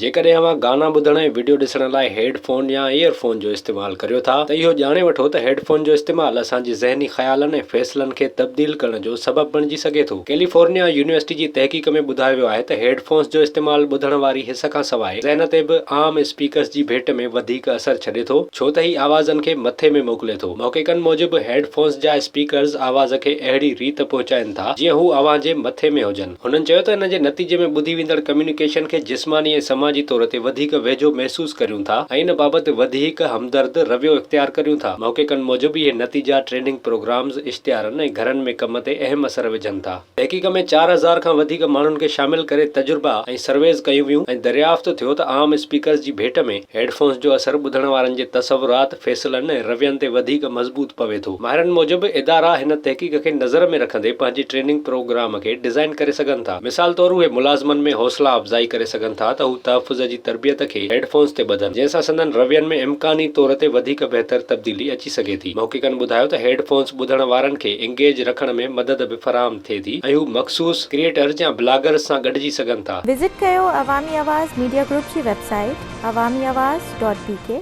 جيڪڏهن اوهان گانا ٻڌڻ ۽ وڊيو ڏسڻ لاء هيڊ فون يا ايئر فون جو استعمال ڪريو ٿا ته اهو ڄاڻي وٺو ته هيڊ فون جو استعمال اسان جي ذهني خيالن ۽ فيصلن کي تبديل ڪرڻ جو سبب بڻجي سگهي ٿو. ڪيليفورنيا يونيورسٽي جي تحقيق ۾ ٻڌايو ويو آهي ته هيڊ فونز جو استعمال ٻڌڻ واري حس کان سواء ذهن تي به عام اسپيڪرز جي ڀيٽ ۾ وڌيڪ اثر ڇڏي ٿو ڇو ته هي آوازن کي مٿي ۾ موڪلي ٿو. محققن موجب هيڊ فونز جا اسپيڪرز آواز کي اهڙي ريت پهچائين ٿا جيئن هو اوهان جي مٿي ۾ هجن. هنن چيو ته ان جي نتيجي ۾ ٻڌي ويندڙ ڪميونيڪيشن کي جسماني ۽ سماجي طور تي وڌيڪ ويجهو محسوس ڪريون ٿا ۽ ان بابت وڌيڪ همدرد رويو اختيار ڪريون ٿا. محققن موجب اهي نتيجا ٽريننگ پروگرامز، اشتهارن ۽ گهرن ۾ ڪم تي اهم اثر وجهن ٿا. تحقيق ۾ 4000 کان وڌيڪ ماڻهن کي شامل ڪري تجربا ۽ سرويز ڪيون ويون ۽ دريافت ٿيو ته عام اسپيڪرز جي ڀيٽ ۾ هيڊ فونز جو اثر ٻڌڻ وارن جي تصورات، فيصلن ۽ روين تي وڌيڪ مضبوط پوي ٿو. ماهرن موجب، ادارا هن تحقيق کي نظر ۾ رکندي پنهنجي ٽريننگ پروگرام کي ڊزائن ڪري سگهن ٿا. مثال طور، اهي ملازمن ۾ حوصلا افزائي ڪري سگهن ٿا ته هو تحفظ جي تربيت کي هيڊ فونز تي ٻڌن، جنهن سان سندن روين ۾ امڪاني طور تي وڌيڪ بهتر تبديلي اچي سگهي ٿي. محققن ٻڌايو ته هيڊ فونز ٻڌڻ وارن کي انگيج رکڻ ۾ مدد به فراهم ٿئي ٿي ۽ هو مخصوص ڪريئيٽرز يا بلاگرز سان گڏجي سگهن ٿا. وزٽ ڪيو عوامي آواز ميڊيا گروپ جي website Awami Awaz dot B K.